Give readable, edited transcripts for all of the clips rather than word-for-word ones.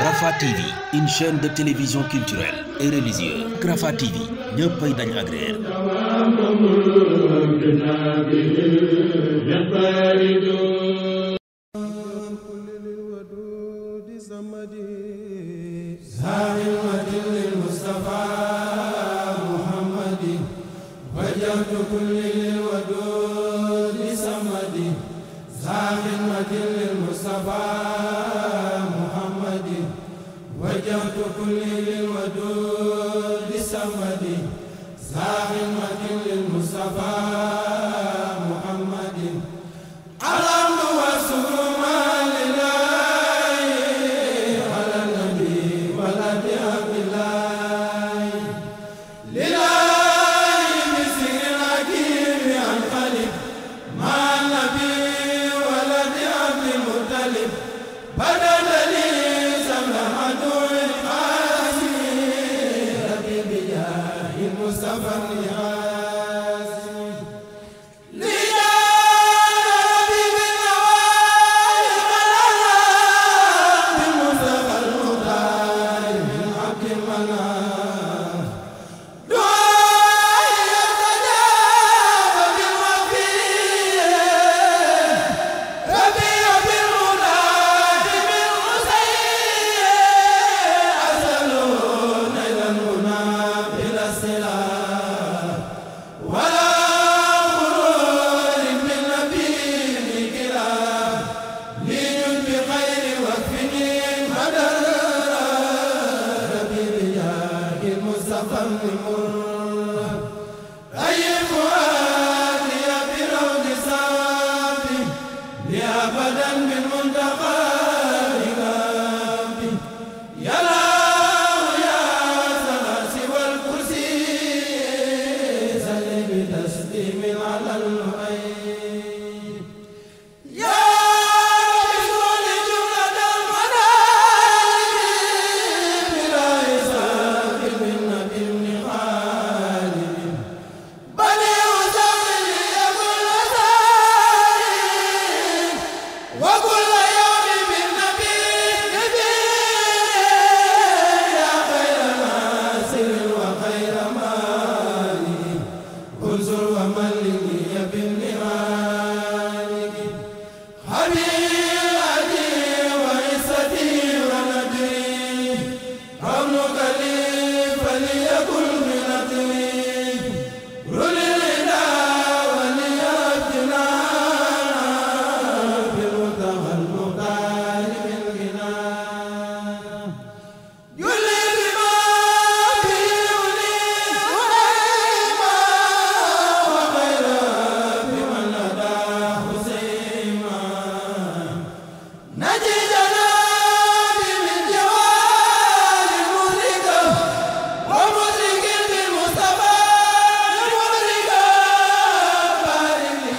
Rafah TV, une chaîne de télévision culturelle et religieuse. Rafah TV ñëppay dañ agréer. وجهت كلي للودود الصمد ذا خدمة للمصطفى محمد الحمد والشكر ما لله على النبي ولد عبد الله لله بسر الحكيم الخليق مع النبي ولد عبد المطلب بدل لي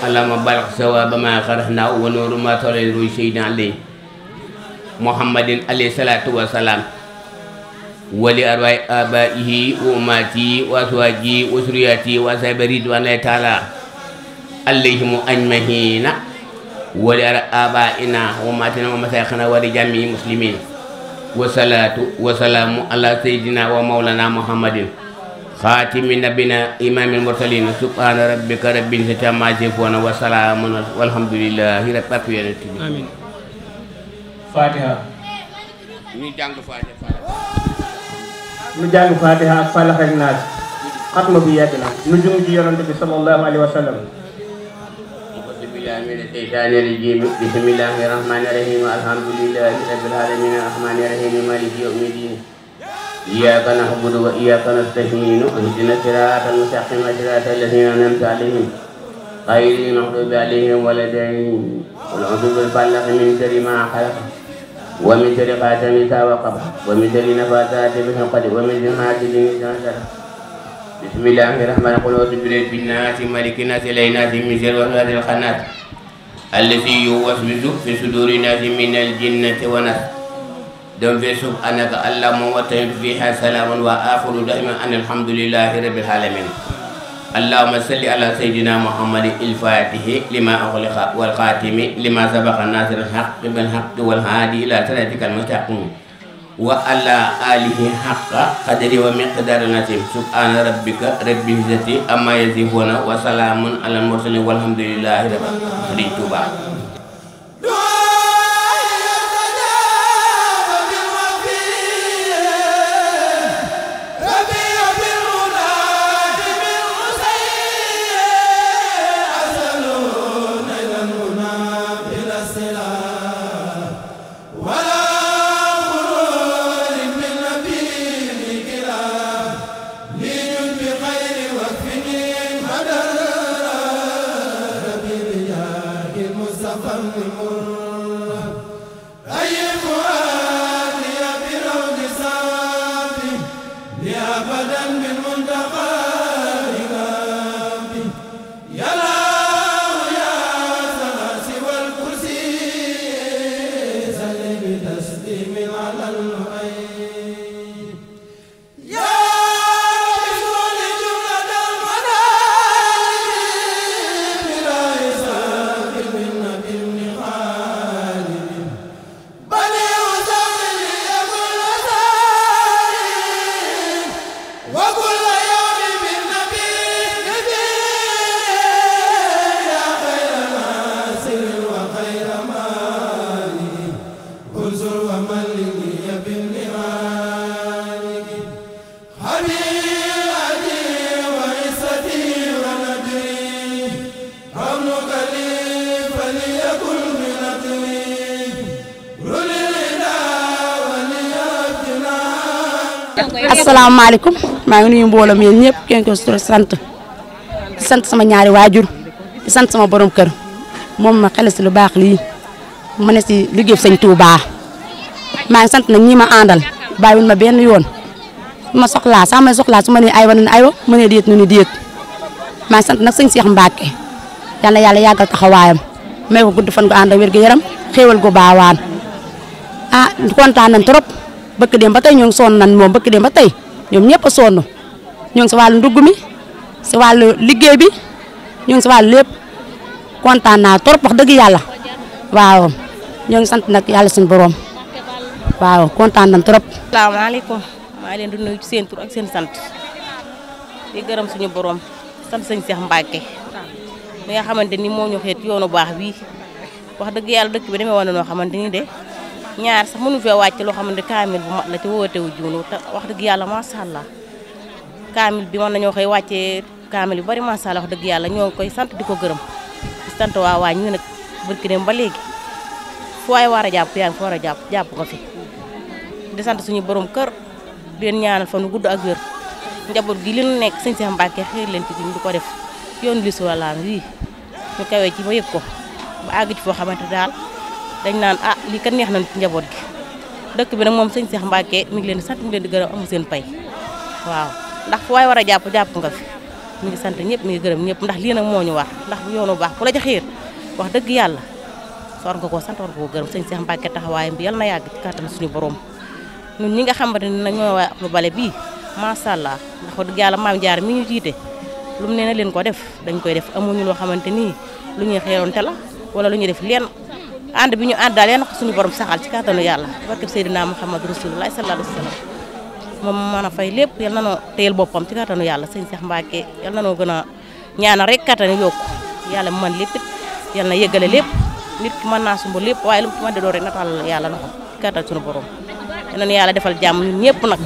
اللهم بلغ ثواب ما خرجنا ونور ما تولد سيدنا علي محمد عليه الصلاة والسلام ولأرواح آبائه وأمهاته وأزواجه وذريته وأصحاب رضوان الله تعالى عليهم أجمعين ولأرواح آبائنا وأمهاتنا ومشايخنا ولجميع المسلمين والصلاة والسلام على سيدنا ومولانا محمد خاتم نبينا إمام المرسلين سبحان ربك رب العزة عما يصفون وسلام والحمد لله رب العالمين آمين. فاتحة. ñu jàng Fatiha ak Falaq ak Naas xatma bi yegg na nu jëm ci yonent bi sallallahu alayhi wa sallam. bismillahir rahmanir rahim alhamdulillahi rabbil alamin arrahmanir rahim maliki yawmiddin إياك نعبد وإياك نستعين اهدنا الصراط المستقيم صراط الذين أنعمت عليهم غير المغضوب عليهم ولا الضالين قل أعوذ بالفلق من شر ما خلق ومن شر غاسق إذا وقب ومن شر النفاثات في العقد ومن شر حاسد إذا حسد بسم الله الرحمن الرحيم قل أعوذ برب الناس ملك الناس إله الناس من شر وسواس الخناس الذي يوسوس في صدور الناس من الجنة والناس دم في سبحانك اللهم وتعالى فيها سلام وآخر دائما أن الحمد لله رب العالمين. اللهم صل على سيدنا محمد الفاتح لما أغلق والخاتم لما سبق الناصر الحق بالحق والهادي إلى صراطك المستقيم wa ala alihi haqqa qadri wa miqdari nasim subhana rabbika rabbil izzati amma yasifuna wa salamun alal mursalin walhamdulillahi rabbil alamin. Touba. Asalaamaaleykum maa ngi nuyu mbooloo mi ñëpp kenn ko sant di sant sama ñaari waajur di sant sama borom kër moom ma xel si lu baax lii ma ne si liggéey Sëñ Touba maa ngi sant nag ñi ma àndal bàyyiwul ma benn yoon ma soxlaa sax ma soxlaa su ma nee aywa nu ne aywa mu ne déet nu ne déet maa ngi sant nag sëñ Cheikh Mbacke yal na yàlla yàggal taxawaayam may ko gudd fan gu ànd ak wér gu yaram xéewal gu baawaan ah kontaan nañ trop. bëkk dem ba tey ñoo ngi sonn nan moom bëkk dem ba tey ñoom ñëpp a sonn ñoo ngi si wàllu ndugg mi si wàllu liggéey bi ñoo ngi si wàllu lépp kontaan naa trop wax dëgg yàlla waaw ñoo ngi sant nag yàlla suñu borom waaw kontaan nañ trop. asalaamaaleykum maa leen di nuyu ci seen tur ak seen sant di gërëm suñu borom sant sëñ Cheikh Mbacke mi nga xamante ni moo ñu xeet yoonu baax bii wax dëgg yàlla dëkk bi demee woon na noo xamante ni de. ñaar sax mënu fee wàcc loo xamante kaamil bu mat la ci wootewu juunu te wax dëgg yàlla macha allah kaamil bi mën nañoo koy wàccee kaamil yu bari macha allah wax dëgg yàlla ñoo ngi koy sant di ko gërëm di sant waa waa ñu nag barki dem ba léegi fu waay war a jàpp yaa ngi fa war a jàpp nga fi di sant suñu borom kër di leen ñaanal fan gudd ak wér njaboot gi li nu nekk sëñ Cheikh Mbacke xëy leen ci ñu di ko def yoonu li suwalaan wii ñu kawee ci ba yëg ko ba àgg ci foo xamante daal dañ naan ah lii kat neex na ci njaboot gi dëkk bi nag moom sëñ Cheikh Mbacke mi ngi leen di sant mi ngi leen di gërëm amu seen pay waaw ndax fu waay war a jàpp nga fi mi ngi sant ñëpp mi ngi gërëm ñëpp ndax lii nag moo ñu war ndax yoonu baax ku la ca xiir wax dëgg yàlla war nga koo sant war nga koo gërëm sëñ Cheikh Mbacke taxawaayam bi yal na yàgg ci kàttan suñu borom ñun ñi nga xamante ne nag ñoo waa lu bale bii macha allah ndax wax dëgg yàlla maam jaar mi ñu jiite lu mu nee na leen ko def dañ koy def amuñu loo xamante nii lu ñuy xeeroonte la wala lu ñuy def leen ànd bi ñu ànd daal yéen a ko suñu borom saxal ci kàttanu yàlla barke Seydina Muhammad Rasulullah sallallahu alayhi wa sallam moom mën a fay lépp yal na noo téyel boppam ci kàttanu yàlla sëñ Cheikh Mbacke yal na noo gën a ñaanal rek kàttanu yokku yàlla mu mën lépp it yal na yëggale lépp nit ki mën naa sumb lépp waaye lu mu ci mën di doon rek natal yàlla loxo ci kàttan suñu borom yal na nu yàlla defal jàmm ñun ñëpp nag.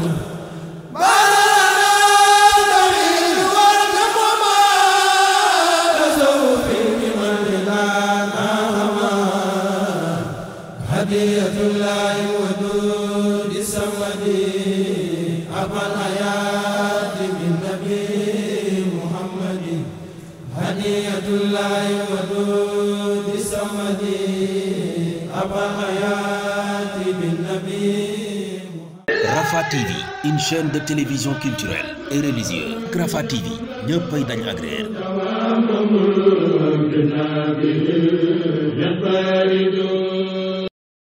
هدية الله ودود السمد أبى الحياة بالنبي محمد هدية الله ودود السمد أبى الحياة بالنبي. Rafah TV, une chaîne de télévision culturelle et religieuse. Rafah TV ñëppay dañ agréer.